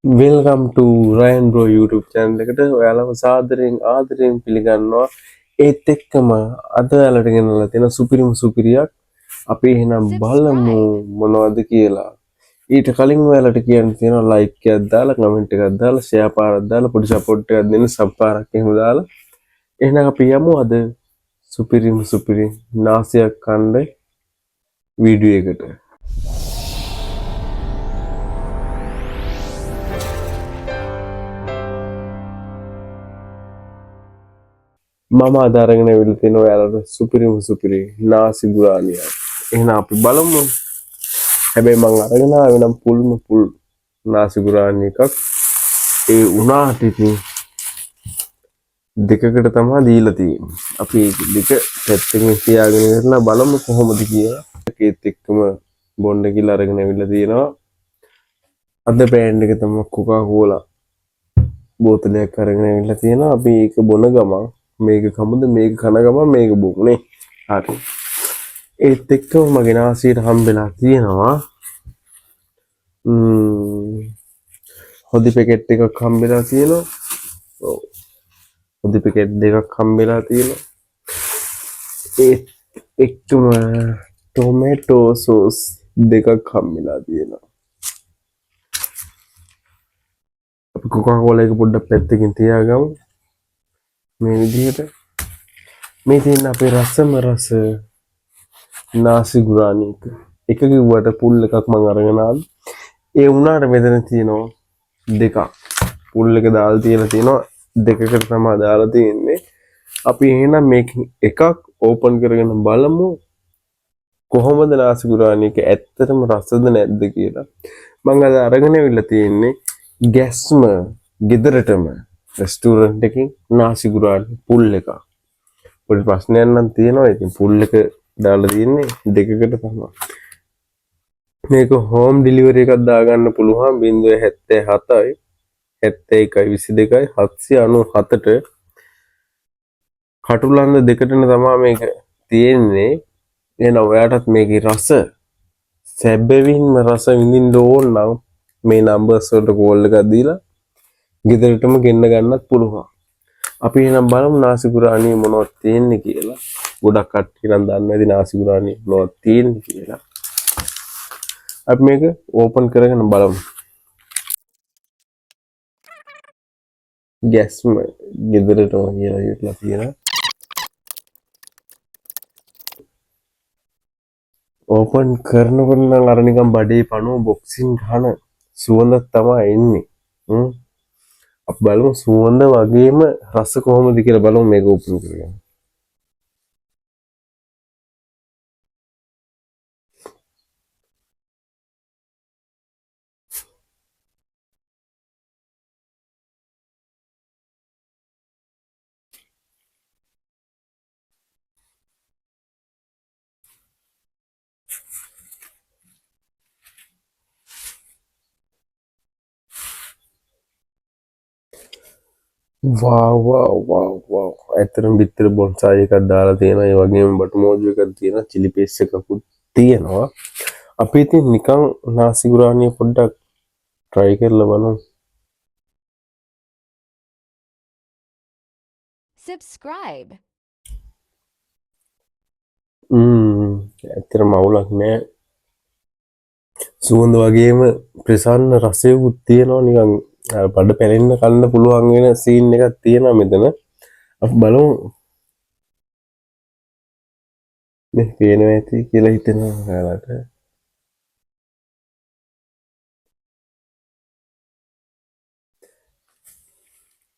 Welcome to Ryan Bro YouTube channel එකට ඔයාලව සාදරයෙන් ආදරයෙන් පිළිගන්නවා. ඒත් එක්කම අද ඔයාලට ගෙනල්ලා තියෙන සුපිරිම සුපිරියක්. අපි එහෙනම් බලමු මොනවද කියලා. ඊට කලින් ඔයාලට කියන්න තියෙනවා ලයික් එකක් දාලා, කමෙන්ට් එකක් දාලා, ෂෙයා පාරක් දාලා, පොඩි සපෝට් එකක් දෙන්න, සබ් පාරක් එහෙම දාලා. එහෙනම් අපි යමු අද සුපිරිම සුපිරි නාසියක් කණ්ඩ වීඩියෝ එකට. මම අද අරගෙන ඇවිල්ලා තියෙන ඔයාලට සුපිරිම සුපිරි නාසි ගුරානියක්. එහෙනම් අපි බලමු. හැබැයි මං අරගෙන ආවේ නම් පුල්ම පුල් නාසි ගුරානි එකක්. ඒ උනාට ඉතින් දෙකකට තමයි දීලා තියෙන්නේ. අපි දෙක පැත්තකින් තියාගෙන ඉඳලා බලමු කොහොමද කියලා. ඒත් එක්කම බොන්න කියලා අරගෙන ඇවිල්ලා තියෙනවා. අද බ්‍රෑන්ඩ් එක තමයි කොකා කෝලා බෝතලයක් අරගෙන ඇවිල්ලා තියෙනවා. අපි ඒක බොන ගමන් මේක කමුද, මේක කන ගමන් මේක බොමු නේ. හරි. ඒත් එක්කම මගේ නාසයට හම්බෙලා තියෙනවා හොදි පැකට් එකක් හම්බෙලා තියෙනවා. ඔව්. හොදි පැකට් දෙකක් හම්බෙලා තියෙනවා. ඒත් එක්කම ටොමැටෝ සෝස් දෙකක් හම්බෙලා තියෙනවා. අපි කොකා කෝලා එක පොඩ්ඩක් පැත්තකින් තියාගමු. මේ විදිහට මේ තියෙන අපේ රසම රස නාසි ගුරානි එක. එක කිව්වට පුල් එකක් මං අරගෙන ආවේ. ඒ වුණාට මෙතන තියෙනවා දෙකක්. පුල් එක දාලා තියලා තියෙනවා, දෙකකට තමයි දාලා තියෙන්නේ. අපි එහෙනම් මේක එකක් ඕපන් කරගෙන බලමු කොහොමද නාසි ගුරානි එක ඇත්තටම රසද නැද්ද කියලා. මං අද අරගෙන ඇවිල්ලා තියෙන්නේ ගැස්ම ගෙදරටම රෙස්ටෝරන්ට් එකකින් නාසි ගුරානි පුල් එකක්. පොඩි ප්‍රශ්නයක් නම් තියෙනවා. ඉතින් පුල් එක දාලා තියෙන්නේ දෙකකට තමයි. මේක හෝම් ඩෙලිවරි එකක් දාගන්න පුළුවන් 077යි 71යි 22යි 797ට කටුලන්ද දෙකටන තමයි මේක තියෙන්නේ. එහෙනම් ඔයාටත් මේකේ රස සැබවින්ම රස විඳින්න ඕන නම් මේ නම්බර්ස් වලට කෝල් එකක් දීලා ගෙදරටම ගෙන්න ගන්නත් පුළුවන්. අපි එහෙනම් බලමු නාසි ගුරානි මොනවද තියෙන්නේ කියලා. ගොඩක් කට්ටිය නම් දන්නේ නැති නාසි ගුරානි මොනවද තියෙන්නේ කියලා. අපි මේක ඕපන් කරගෙන බලමු. ගැස්ම ගෙදරටම කියලා ඉట్లా තියෙනවා. ඕපන් කරනකොට නම් අර නිකන් බඩේ පණුව බොක්සින් ගහන සුවඳක් තමයි එන්නේ. අපි බලමු සුවඳ වගේම රස කොහොමද කියලා බලමු මේක ඕපන් කරගෙන. වව් වව් වව් වව්. ඇත්තටම බිත්තර බොන්සායි එකක් දාලා තියෙනවා. ඒ වගේම බටු මෝජු එකක් තියෙනවා. චිලි පේස්ට් එකකුත් තියෙනවා. අපි ඉතින් නිකන් නාසි ගුරානිය පොඩ්ඩක් try කරලා බලමු. Subscribe. ඇත්තටම අවුලක් නෑ. සුවඳ වගේම ප්‍රසන්න රසයකුත් තියෙනවා. නිකන් අර බඩ පැලෙන්න කන්න පුළුවන් වෙන සීන් එකක් තියෙනවා මෙතන. අපි බලමු. මේ පේනවා ඇති කියලා හිතෙනවා ඔයාලට.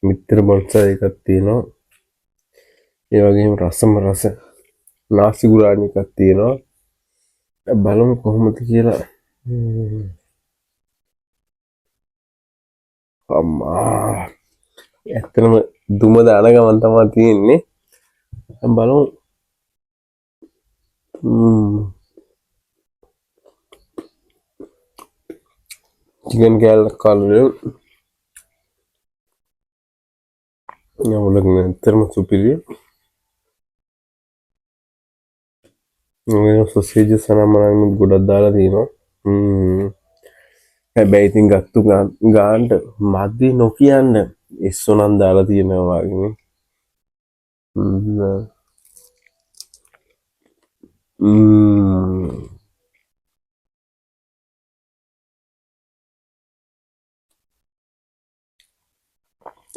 මිත්‍ර බොන්සයි එකක් තියෙනවා. ඒ වගේම රසම රස නාසි ගුරානි එකක් තියෙනවා. බලමු කොහොමද කියලා. අම්මා ඇත්තටම දුම දාන ගමන් තමයි තියෙන්නේ. දැන් බලමු. චිකන් කෑල්ලක් කාලා නෑ, ඇත්තටම සුපිරිය. මේ සොසේජස් අනම්මනම් ගොඩක් දාලා තියෙනවා. හැබැයි ඉතින් ගත්තු ගානට මදි නොකියන්න ඉස්සෝ නම් දාලා තියෙනවා වගේ.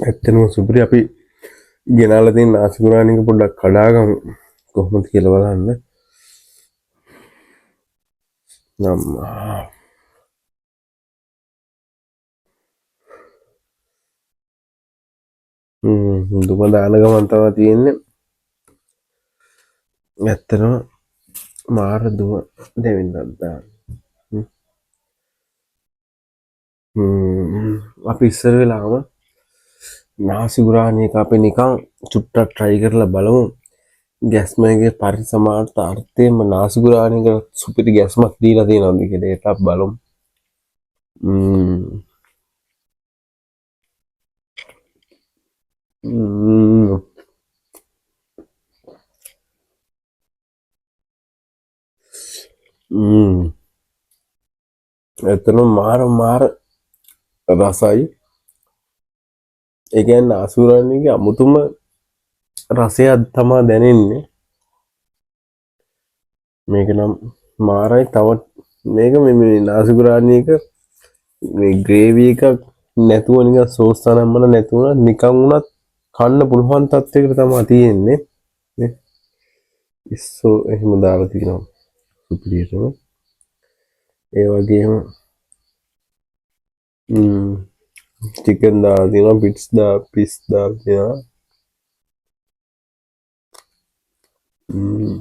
ඇත්තටම සුපිරි. අපි ගෙනාලා තියෙන නාසි ගුරානි එක පොඩ්ඩක් කඩාගමු කොහොමද කියලා බලන්න. නම්මා දුම දාන ගමන් තමයි තියෙන්නේ. ඇත්තටම මාර දුම දෙවින්නක් දාන්න. අපි ඉස්සර වෙලාම නාසි ගුරානි එක අපි නිකන් චුට්ටක් try කරලා බලමු. ගැස්ම එකේ පරිසමාර්ථ අර්ථයෙන්ම නාසි ගුරානි එකට සුපිරි ගැස්මක් දීලා තියෙනවද කියලා ඒක අපි බලමු. ඇත්තටම මාර මාර රසයි. ඒ කියන්නේ නාසි ගුරානි එකේ අමුතුම රසයක් තමා දැනෙන්නේ. මේක නම් මාරයි. තව මේක මේ නාසි ගුරානි එක මේ ග්‍රේවි එකක් නැතුව නිකන් සෝස් අනම්මන නැතුව නිකන් වුණත් කන්න පුළුවන් තත්යකට තමා තියෙන්නේ නේ. ඉස්සෝ එහෙම දාලා තිනවා සුපිරියටම. ඒ වගේම චිකන් දාලා තියෙනවා, පිට්ස් පිස් දාලා තියෙනවා. මම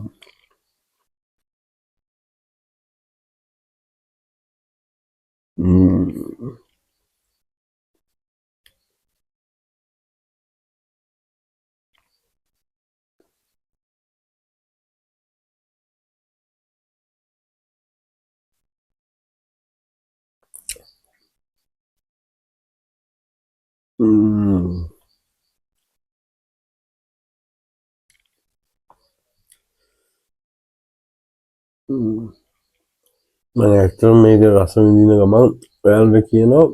ඇත්තටම මේක රස විඳින ගමන් ඔයාලට කියනවා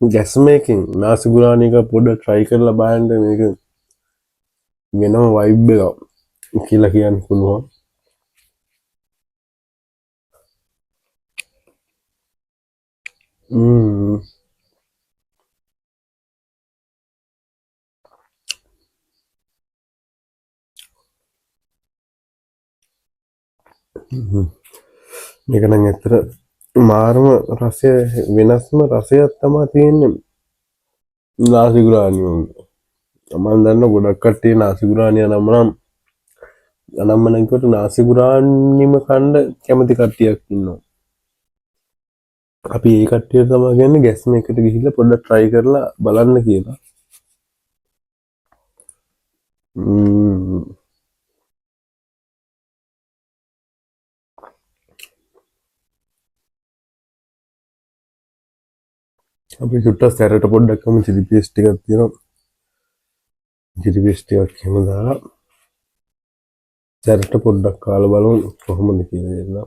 ගැස්ම එකකින් නාසි ගුරානි එක පොඩ්ඩක් try කරලා බලන්න, මේක වෙනම වයිබ් එකක් කියලා කියන්න පුළුවන්. මේක නම් ඇත්තට මාරම රසය, වෙනස්ම රසයක් තමා තියෙන්නේ නාසි ගුරානි වගේ. මම දන්නවා ගොඩක් කට්ටිය නාසි ගුරානි අනම්මනම් කිව්වට නාසි ගුරානිම කන්න කැමති කට්ටියක් ඉන්නවා. අපි ඒ කට්ටියට තමයි කියන්නේ ගැස්ම එකට ගිහිල්ලා පොඩ්ඩක් try කරලා බලන්න කියලා. අපි චුට්ටක් සැරට පොඩ්ඩක් කමු. චිලි පේස්ට් ටිකක් තියෙනවා. චිලි පේස්ට් ටිකක් එහෙම දාලා සැරට පොඩ්ඩක් කාලා බලමු කොහොමද කියලා දෙන්න.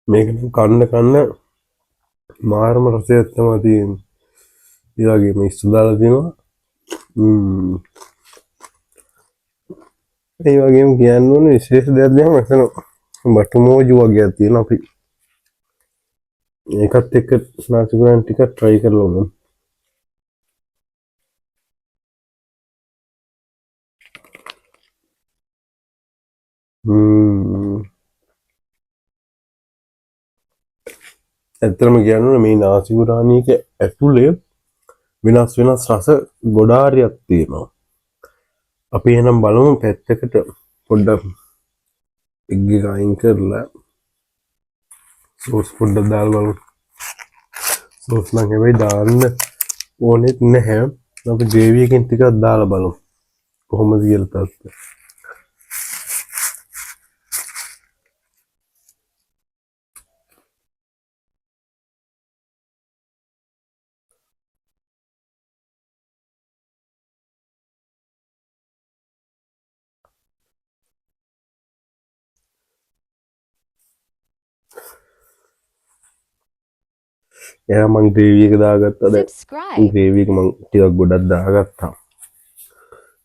මේක නම් කන්න කන්න මාරම රසයක් තමයි තියෙන්නේ. ඒ වගේම ඉස්සු දාලා තියෙනවා. ඒ වගේම කියන්න ඕනේ විශේෂ දෙයක් දැන් මෙතන බටු මෝජු වගේක් තියෙනවා. අපි ඒකත් එක්ක නාසි ගුරානි ටිකක් try කරලා බලමු. ඇත්තටම කියන්න ඕනේ මේ නාසි ගුරානි එක ඇතුලේ වෙනස් වෙනස් රස ගොඩාරියක් තියෙනවා. අපි එහෙනම් බලමු පැත්තකට පොඩ්ඩක් එග් එක අයින් කරලා සෝස් පොඩ්ඩක් දාලා බලමු. සෝස් නම් හැබැයි දාන්න ඕනෙත් නැහැ. අපි ග්‍රේවි එකෙන් ටිකක් දාලා බලමු කොහොමද කියලා තත්ත්වය. එහෙනම් මං ග්‍රේවි එක දාගත්තා. දැන් Subscribe. Gravy එක මං ටිකක් ගොඩක් දාගත්තා.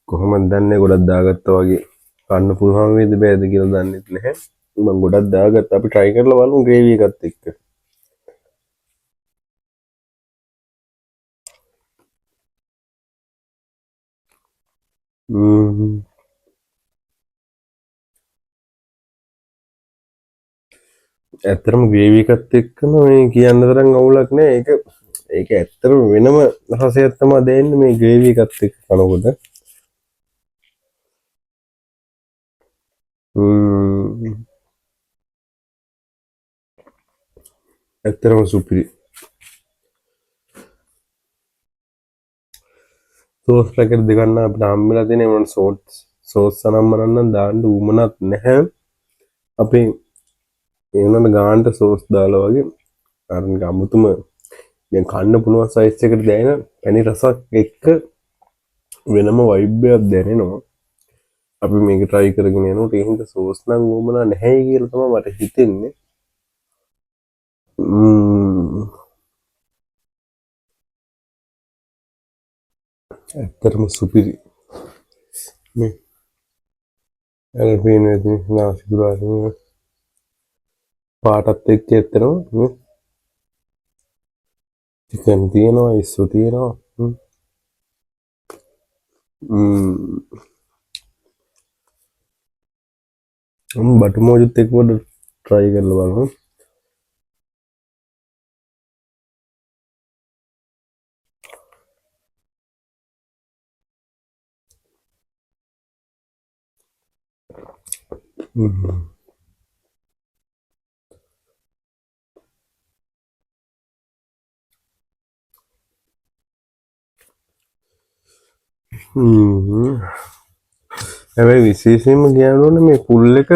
කොහොමද දන්නේ ගොඩක් දාගත්තා වගේ කන්න පුළුවන් වේද බෑද කියලා දන්නෙත් නැහැ. මං ගොඩක් දාගත්තා. අපි try කරලා බලමු ග්‍රේවි එකත් එක්ක. ඇත්තටම ග්‍රේවි එකත් එක්කම මේ කියන්න තරම් අවුලක් නෑ. ඒක ඇත්තටම වෙනම රසයක් තමයි දැනෙන්නේ මේ ග්‍රේවි එකත් එක්ක කනකොට. ඇත්තටම සුපිරි. සෝස් පැකට් දෙකක් නම් අපිට හම්බෙලා තියෙන. ඒ වුණාට සෝස් අනම්මනම් නම් දාන්න උවමනක් නැහැ. අපි ඒ වුණාට ගානට සෝස් දාලා වගේ අර නිකන් අමුතුම දැන් කන්න පුළුවන් සයිස් එකට දැනෙන පැණි රසක් එක්ක වෙනම වයිබ් එකක් දැනෙනවා. අපි මේක try කරගෙන යනකොට ඒ හින්දා සෝස් නම් උවමනා නැහැ කියලා තමයි මට හිතෙන්නේ. ඇත්තටම සුපිරි. මේ අර පේන ඉතින් නාසි ගුරානේ පාටත් එක්ක ඇත්තටම මේ චිකන් තියෙනවා, ඉස්සු තියෙනවා. බටු මෝජුත් එක්ක පොඩ්ඩක් try කරලා බලමු. හැබැයි විශේෂයෙන්ම කියන්න ඕනේ මේ ෆුල් එක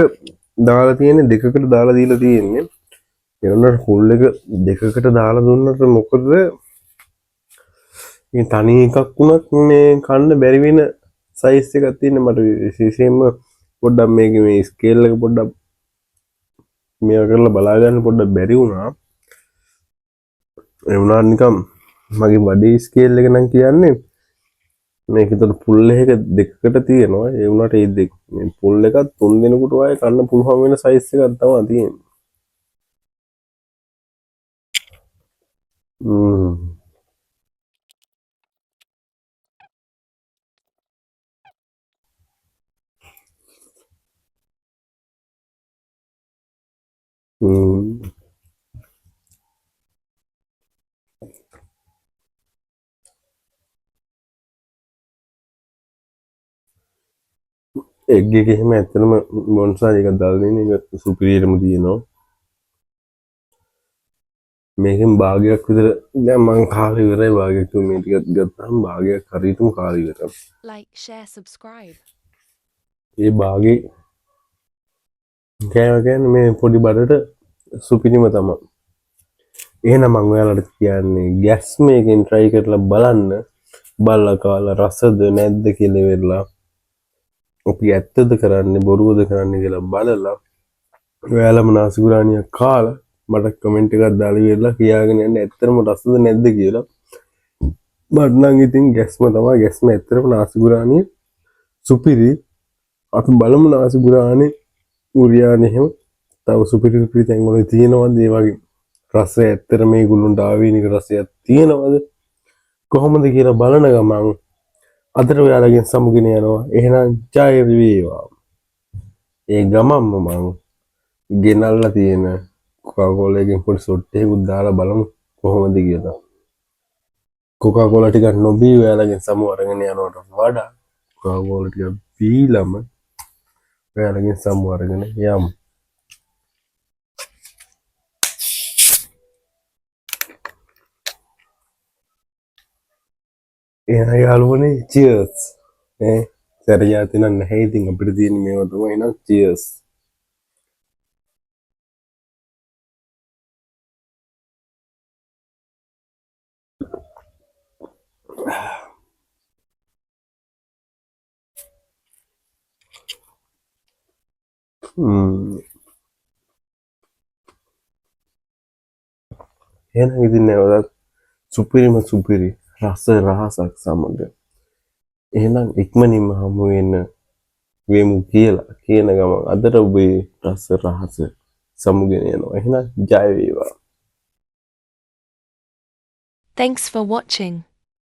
දාලා තියෙන්නේ දෙකකට දාලා දීලා තියෙන්නේ. ඒ වුණාට ෆුල් එක දෙකකට දාලා දුන්නට මොකද මේ තනි එකක් වුණත් මේ කන්න බැරි වෙන සයිස් එකක් තියෙන්නේ. මට විශේෂයෙන්ම පොඩ්ඩක් මේකේ මේ ස්කේල් එක පොඩ්ඩක් මේවා කරලා බලා ගන්න පොඩ්ඩක් බැරි වුණා. ඒ වුණාට නිකන් මගේ බඩේ ස්කේල් එක නම් කියන්නේ මේක විතර පුල් එක දෙකකට තියෙනවා. ඒ වුණාට ඒ දෙක මේ පුල් එකත් තුන් දෙනෙකුට වගේ කන්න පුළුවන් වෙන සයිස් එකක් තමයි තියෙන්නේ. එග් එක එහෙම ඇත්තටම බොන්සයි එකක් දාලා තියෙන එක සුපිරියටම තියෙනවා. මේකෙන් භාගයක් විතර දැන් මං කාලා ඉවරයි. භාගයක් තුන මේ ටිකක් ගත්තාම භාගයක් හරියටම කාලා ඉවරයි. Like, share, subscribe. ඒ භාගේ කෑම කියන්නේ මේ පොඩි බඩට සුපිරිම තමයි. එහෙනම් මං ඔයාලට කියන්නේ ගෑස් මේකෙන් try කරලා බලන්න. බලලා කාලා රසද නැද්ද කියලා ඉවරලා අපි ඇත්තද කරන්නේ බොරුවද කරන්නේ කියලා බලලා ඔයාලම නාසිගුරානියක් කාලා මට කමෙන්ට් එකක් දාලා ඉවරලා කියාගෙන යන්න ඇත්තටම රසද නැද්ද කියලා. මට නම් ඉතින් ගැස්ම තමයි. ගැස්ම ඇත්තටම නාසිගුරානිය සුපිරි. අපි බලමු නාසිගුරානි උරියානි එහෙම තව සුපිරි සුපිරි තැන්වල තියෙනවද ඒ වගේ රසය ඇත්තට මේගොල්ලන්ට ආවේනික රසයක් තියෙනවද කොහොමද කියලා බලන ගමන් අදට ඔයාලගෙන් සමුගෙන යනවා. එහෙනම් ජය වේවා. ඒ ගමන්ම මං ගෙනල්ලා තියෙන කොකාකෝලා එකෙන් පොඩි සොට් එකකුත් දාලා බලමු කොහොමද කියලා. කොකාකෝලා ටිකක් නොබී ඔයාලගෙන් සමු අරගෙන යනවට වඩා කොකාකෝලා ටිකක් බීලම ඔයාලගෙන් සමු අරගෙන යමු. එහෙනම් යාළුවනේ චියර්ස්. සැර ජාති නම් නැහැ. ඉතින් අපිට තියෙන මේවා තමයි. එහෙනම් චියර්ස්. එහෙනම් ඉතින් නැවතත් සුපිරිම සුපිරි රස රහසක් සමග එහෙනම් ඉක්මනින්ම හමු වෙන්න වෙමු කියලා කියන ගමන් අදට ඔබේ රස රහස සමුගෙන යනවා. එහෙනම් ජය වේවා. Thanks for watching.